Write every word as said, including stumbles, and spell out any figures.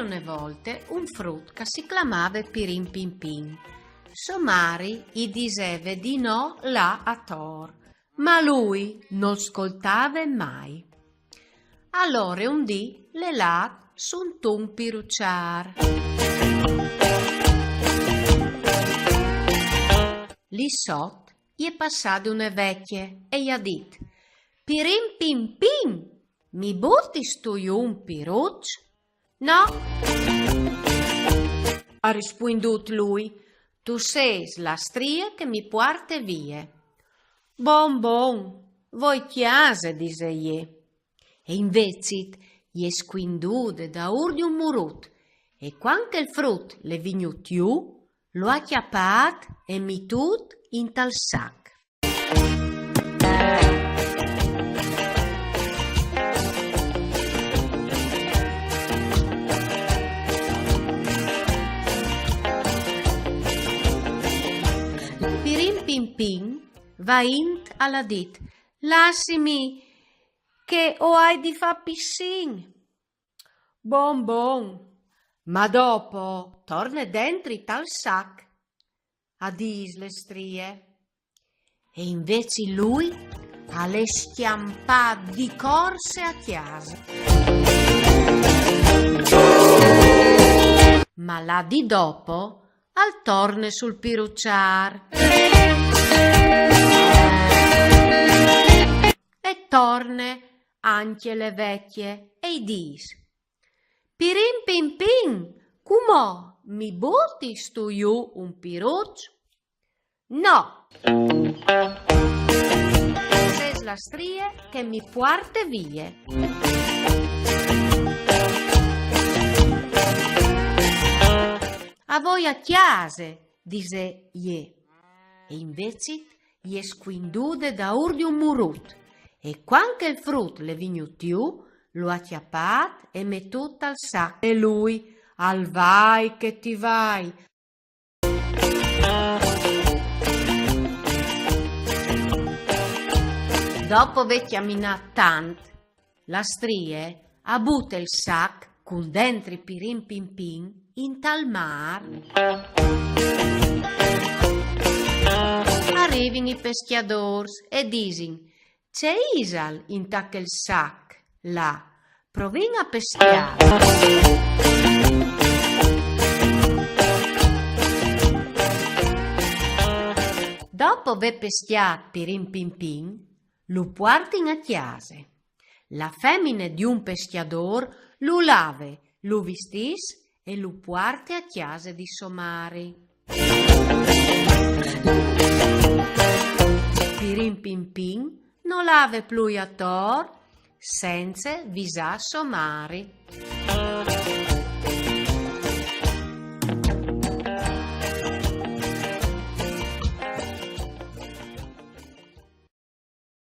Une volte un frut che si clamave Pirin Pin Pin. So mari i diseve di no lâ ator, ma lui nol scoltave mai. Alore un dì l'è lât suntun piruçâr. Lì sot i è passade une vecje e i à dit: «Pirin Pin Pin, mi butistu jù un piruç?» «No», à rispuindût lui, «tu sês la strie che mi puarte vie.» «Bon, bon, voi cjase», disè jê. E invezit i è scuindude daûr di un murut, e cuant che il frut l'è vignût jù, lu à cjapât e mitût intal sac. Pirin Pin Pin, vaint, al à dit: «Lassimi, che o ai di fâ pissin.» «Bon, bon, ma dopo torne dentri tal sac», à dît le strie. E invezit lui al è scjampât di corse a cjase. Ma la dì dopo al torne sul piruçâr. E torne ancje le vecje e i dîs: «Pirin Pin Pin, cumò mi butistu jù un piruç?» «No. Sês la strie che mi puarte vie.» «A voi a cjase», disè jê. E invezit i è scuindude daûr di un murut, e cuant che il frut l'è vignût jù, lu à cjapât e metût tal sac. E lui: «Al vai che ti vai.» Dopo vê cjaminât tant, la strie a bute il sac cun dentri Pirin Pin Pin intal mâr. A rivin i pescjadôrs e disin: «Ce isal inta chel sac là? Provìn a pescjâ.» Dopo vê pescjât Pirin Pin Pin, lu puartin a cjase. La femine di un pescjadôr lu lave, lu vistìs e lu puarte a cjase di so mari. Pirin Pin Pin nol lave plui ator cence visâ so mari.